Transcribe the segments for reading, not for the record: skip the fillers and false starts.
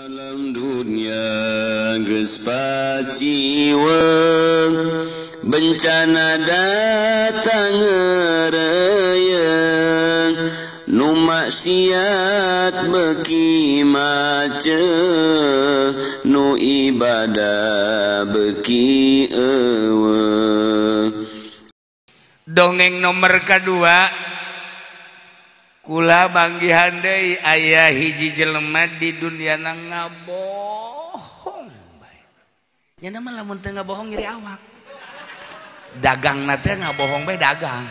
Alam dunia geus paciweng, bencana datang ngereyeng, nu maksiat beuki macet, nu ibadah beuki eueuh. Dongeng nomor kedua, kula manggihan deui aya hiji jelema di dunia na ngabohong bae. Nya mah lamun teu ngabohong nyeri awak. Dagangna teh ngabohong bae dagang.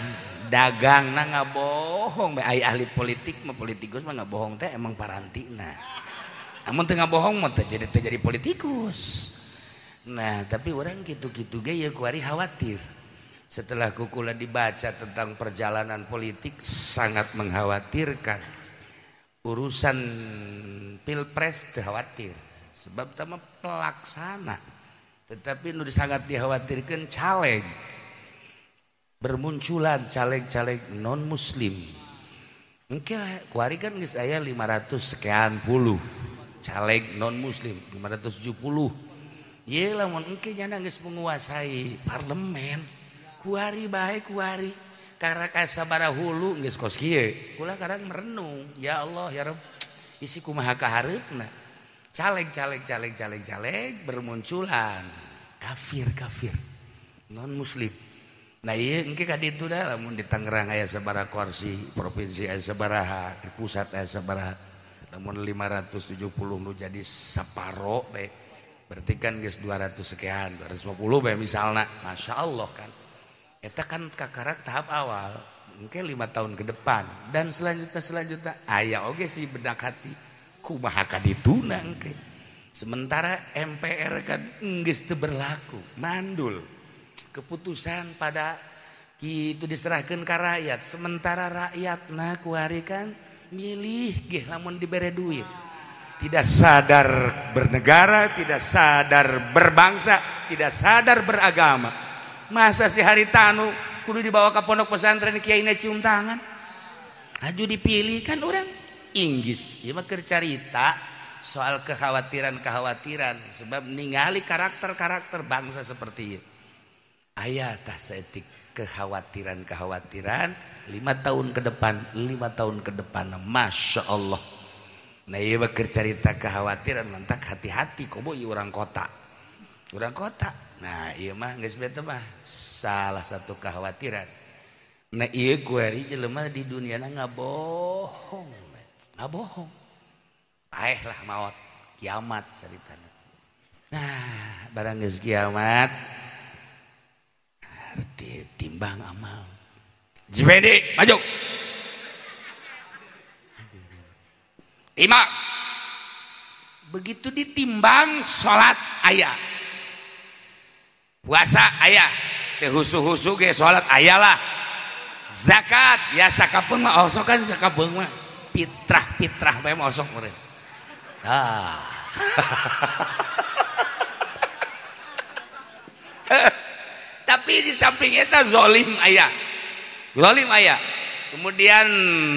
Dagangna ngabohong bae. Ai ahli politik mah politikus mah ngabohong teh emang parantina. Amun teu ngabohong mah teu jadi politikus. Nah, tapi orang kitu-kitu ge ieu kuari khawatir. Setelah kukula dibaca tentang perjalanan politik sangat mengkhawatirkan. Urusan pilpres khawatir sebab tama pelaksana. Tetapi nu sangat dikhawatirkan caleg. Bermunculan caleg-caleg non muslim. Engke kuari kan geus aya 500 sekian puluh caleg non muslim, 570. Ye lamun engke nyana geus menguasai parlemen. Kuari bae kuari karaka sabaraha hulu geus kos kieu. Kula karang merenung, ya Allah ya Rabb, isi kumaha kahareupna. Caleg caleg caleg caleg caleg bermunculan kafir-kafir non muslim. Nah ieu engke ka ditu da lamun di Tangerang aya sabaraha kursi, provinsi aya sabaraha, di pusat aya sabaraha. Lamun 570 nu jadi saparo bae. Berarti kan geus 200 sekian, 250 bae misalna. Masya Allah kan. Eta kan kakarak tahap awal, mungkin 5 tahun ke depan dan selanjutnya aya oge sih benak hati kumaha ka dituna engke. Sementara MPR kan geus teu berlaku, mandul. Keputusan pada kitu diserahkeun ka rakyat, sementara rakyatna kuari kan milih ge lamun dibere duit. Tidak sadar bernegara, tidak sadar berbangsa, tidak sadar beragama. Masa si haritanu kudu dibawa ke pondok pesantren kiai cium tangan. Aju dipilih kan orang Inggris. Ieu mah keur carita soal kekhawatiran-kekhawatiran sebab ningali karakter-karakter bangsa seperti ieu. Aya tah saeutik kekhawatiran-kekhawatiran 5 tahun ke depan, 5 tahun ke depan. Masya Allah. Nah ieu mah keur carita kekhawatiran mantak hati-hati komo ieu urang kota. Urang kota. Nah ieu mah geus beta mah salah satu kekhawatiran. Nah ieu kuari jelema di duniana ngabohong. Ngabohong. Paeh lah maot kiamat caritana. Nah, barang geus kiamat arti timbang amal. Jibedi maju. Timbang. Begitu ditimbang salat aya. Puasa aya, teu husu-husu ge salat aya lah. Zakat ya sakapeung mah osok kan sakapeung mah fitrah-fitrah bae mah osok meureun. Ah. Tapi di samping eta zalim aya. Zalim aya. Kemudian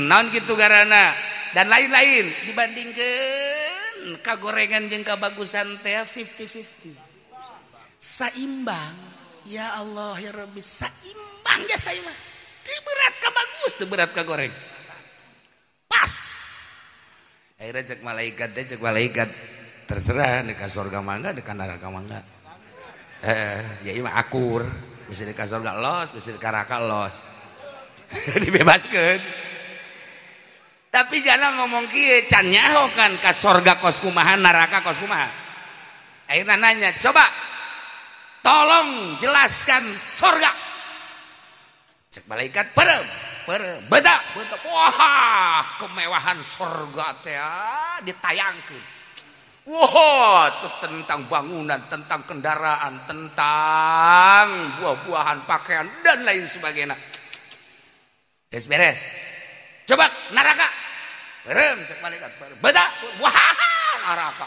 naon kitu garana dan lain-lain dibandingkeun kagorengan jeung kabagusan teh 50-50. Saimbang, ya Allah ya Rabbi, saimbang ya saimbang. Teu berat ka bagus, teu berat ka goreng. Pas. Akhirnya cek malaikat teh, cek malaikat terserah dekat surga mangga, dekat neraka mangga. Ya ieu mah akur, bisa dekat surga los, bisa dekat neraka los. Dibebaskeun. Tapi jangan ngomong kieu, can nyaho kan ka surga kos kumaha, neraka kos kumaha. Akhirnya nanya, coba tolong jelaskan sorga. Cek malaikat perem, perem, beda, beda. Wah, kemewahan sorga teh ditayangkeun. Wah, itu tentang bangunan, tentang kendaraan, tentang buah-buahan, pakaian dan lain sebagainya. Beres beres. Coba neraka. Perem, cek malaikat perem, beda. Wah, neraka.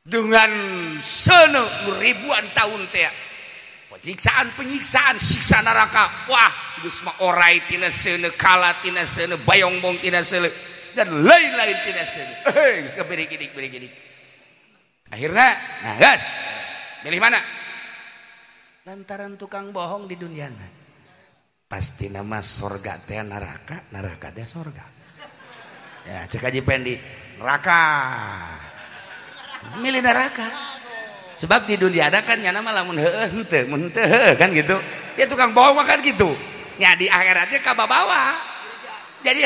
Dengan sene ribuan tahun teh penyiksaan penyiksaan siksa neraka. Wah geus mah orai tina seuneu, kala tina seuneu, bayongbong tina seuneu. dan lain-lain tina seungit. Heuh, geus berikidik. Akhirna, nah gas. Milih mana? Lantaran tukang bohong di dunia. Pasti nama sorga teh neraka, neraka teh sorga. Ya, cek Haji Pendi, neraka. Milih neraka. Sebab di dunia ada kan nyana mah lamun heueuh henteu, mun henteu heueuh kan gitu. Ya tukang bohong mah kan gitu. Ya di akhiratnya kababawa. Jadi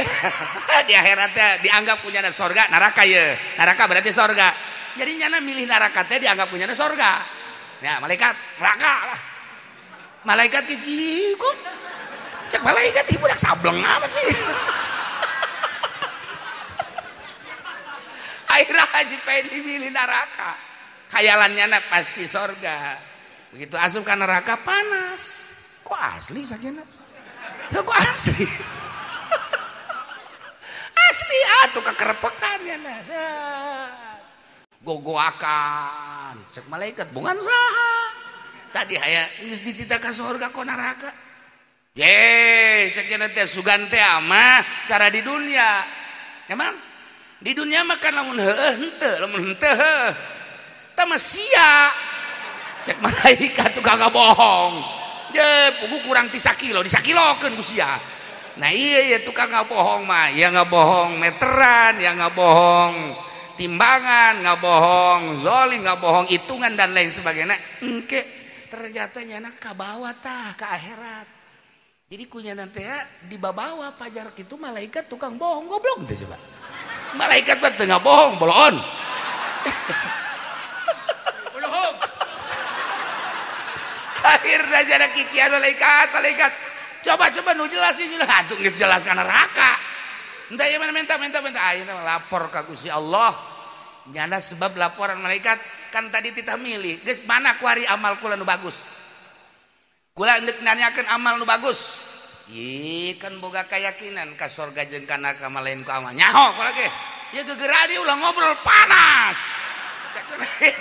di akhiratnya dianggap punya sorga, neraka ye. Neraka berarti sorga. Jadi nyana milih neraka teh dianggap punya sorga. Ya malaikat neraka lah. Malaikat kecil kok. Cek malaikat ibu dak sableng amat sih. Akhirnya Haji Pendi milih neraka. Khayalannya na pasti sorga. Begitu asup ke neraka panas. Kok asli sakitnya? Kok asli? Asli atuh kekerepekan ya na. Gogoakan cek malaikat bungan saha tadi haya geus dititah ka sorga kok neraka ye cek nya teh sugan teh mah cara di dunia emang di dunia mah kan lamun heueuh henteu lamun henteu heueuh tah mah sia cek malaikat tukang bohong ye pugu kurang ti sakilo disakilokeun ku sia. Nah iya ya tukang bohong mah ya ngabohong meteran ya ngabohong timbangan, nggak bohong, zolim, nggak bohong, hitungan dan lain sebagainya. Engke ternyata nyana kabawa tah ke akhirat. Jadi kunya nanti ya dibawa pajar itu malaikat tukang bohong goblok teh coba. Malaikat mah teu ngabohong, bolon. Bohong. Akhirnya jadi kikian malaikat, malaikat. Coba-coba nu jelasin jelas, atuh geus jelas ka neraka. Entah ya mana minta ayeuna lapor ka Gusti Allah. Nyana sebab laporan malaikat kan tadi titah milih geus mana kuari amal kula nu bagus. Kula endek nanyakeun amal nu bagus. Ih kan boga keyakinan ka sorga jeung ka neraka mah lain ku amal. Nyaho kula ge. Ya gegeura di ulah ngobrol panas.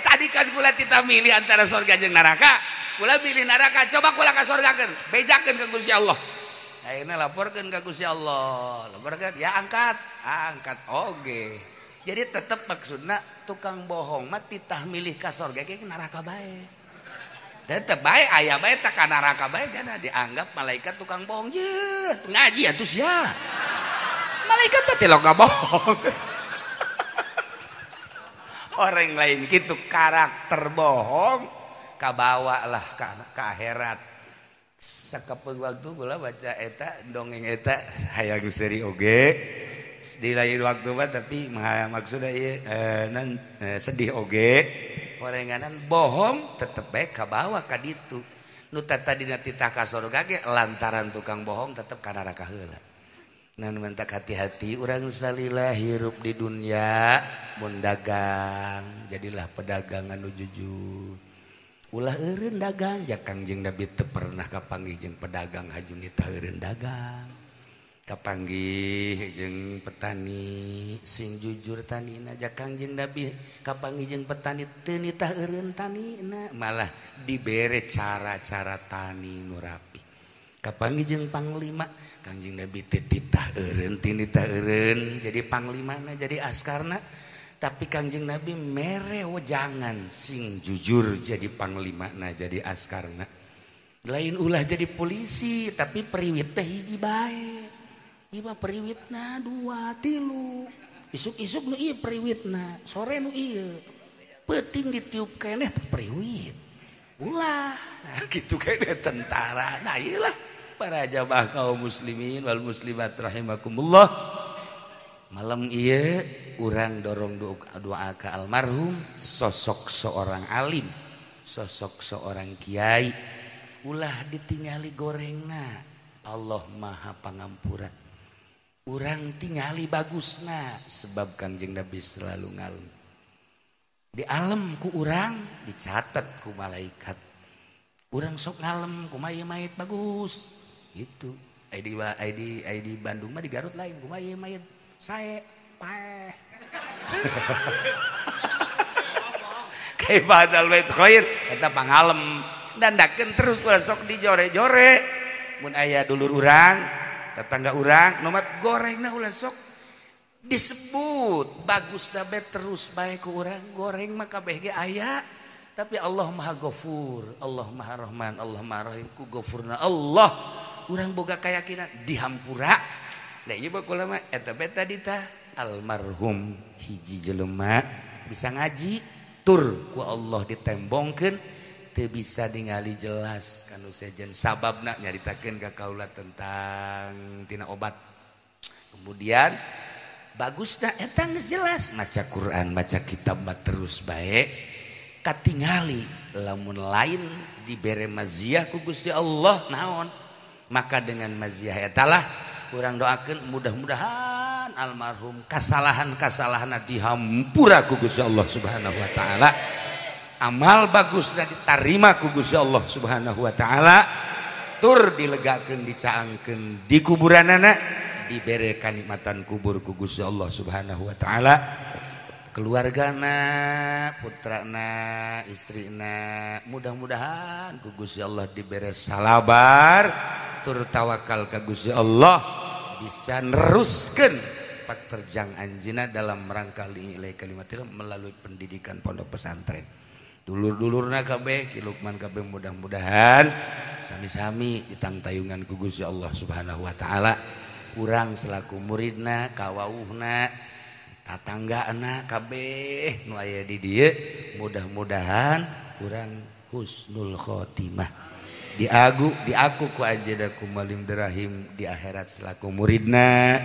Tadi kan kula titah milih antara sorga jeung neraka. Kula milih neraka, coba kula ka sorgakeun, bejakeun ka Gusti Allah. Akhirnya laporkan ke Gusti Allah, laporkan ya angkat, angkat oge. Jadi tetap maksudna tukang bohong mah titah milih ka sorga ke neraka bae. Tetep bae aya bae tak ka neraka bae jana dianggap malaikat tukang bohong. Ye, ngaji atuh sia. Malaikat teh tilok bohong. Orang lain gitu karakter bohong kabawa lah ke akhirat. Sakapeng waktu gula baca eta dongeng eta hayang seuri oge di lain waktu mah tapi maksudna ieu sedih oge horenganan bohong tetep bae kabawa ka ditu nu tadina titah ka sorga ge lantaran tukang bohong tetep ka neraka heula. Nan mentak hati-hati urang salila hirup di dunia mun dagang jadilah pedagang anu jujur. Ulah eureun dagang ja Kangjeng Nabi teu pernah kapanggih jeung pedagang haju nitah eureun dagang. Kapanggih jeung petani sing jujur tanina ja Kangjeng Nabi kapanggih jeung petani teu nitah eureun tanina malah dibere cara-cara tani nu rapi. Kapanggih jeung panglima Kangjeng Nabi teu titah eureun teu nitah eureun jadi panglimana jadi askarna. Tapi Kangjeng Nabi mere wejangan sing jujur jadi panglimana jadi askarna. Lain ulah jadi polisi tapi periwit teh hiji bae. Ieu mah periwitna 2 3. Isuk-isuk nu ieu periwitna, sore nu ieu. Peuting ditiup keneh teh periwit. Ulah. Nah, kitu keneh tentara. Nah ieu lah para jamaah kaum muslimin wal muslimat rahimakumullah. Malam iya urang dorong doa ke almarhum sosok seorang alim, sosok seorang kiai. Ulah ditingali gorengna, Allah Maha Pangampura. Urang tingali bagusna sebab Kangjeng Nabi selalu ngalem. Di alam ku urang dicatat ku malaikat. Urang sok ngalem kumaha ieu mayit bagus gitu. Ai di Bandung mah di Garut lain kumaha ieu mayit sae paeh. Kaibadal bait khair eta pangalem dandakeun terus ulah sok dijore-jore. Mun aya dulur urang, tetangga urang, nomat gorengna ulah sok Disebut bagus dabe terus bae ku urang goreng mah kabeh ge aya. Tapi Allah Maha Ghafur, Allah Maha Rahman, Allah Maha Rahim, ku ghafurna Allah. Urang boga keyakinan dihampura. Da ieu baheula mah eta be tadi tah almarhum hiji jelema bisa ngaji tur ku Allah ditembongkeun teu bisa ningali jelas kanu sejen sababna nyaritakeun ka kaula tentang tina obat. Kemudian bagusna eta geus jelas maca Quran, maca kitab mah terus bae. Katingali lamun lain dibere maziah ku Gusti Allah naon, maka dengan maziah etalah urang doakeun mudah-mudahan almarhum kasalahan-kasalahanna dihampura ku Gusti Allah Subhanahu wa taala, amal bagusna ditarima ku Gusti Allah Subhanahu wa taala, tur dilegakeun dicaangkeun di kuburanana dibere kanikmatan kubur ku Gusti Allah Subhanahu wa taala. Keluargana, putrana, istrina, mudah-mudahan ku Gusti Allah dibere salabar tur tawakal ka Gusti Allah bisa neruskeun sepak terjang anjeunna dalam rangka li'ilai kalimatil melalui pendidikan pondok pesantren. Dulur-dulurna kabeh Ki Lukman kabeh mudah-mudahan sami-sami ditangtayungan ku Gusti Allah Subhanahu wa taala. Urang selaku muridna, kawauhna, tatangga anak kabeh nu aya di dieu mudah-mudahan urang husnul khotimah diagu diaku ku anjeunna ku Malim Derahim di akhirat selaku muridna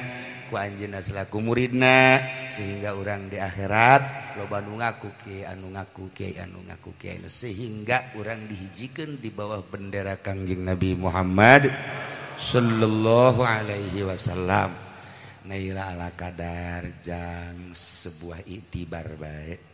ku anjeunna selaku muridna sehingga urang di akhirat loba nu ngaku kiai anu ngaku kiai anu ngaku kiai sehingga urang dihijikeun di bawah bendera Kangjeng Nabi Muhammad sallallahu alaihi wasallam. Naila ala kadar jang sebuah iktibar baik.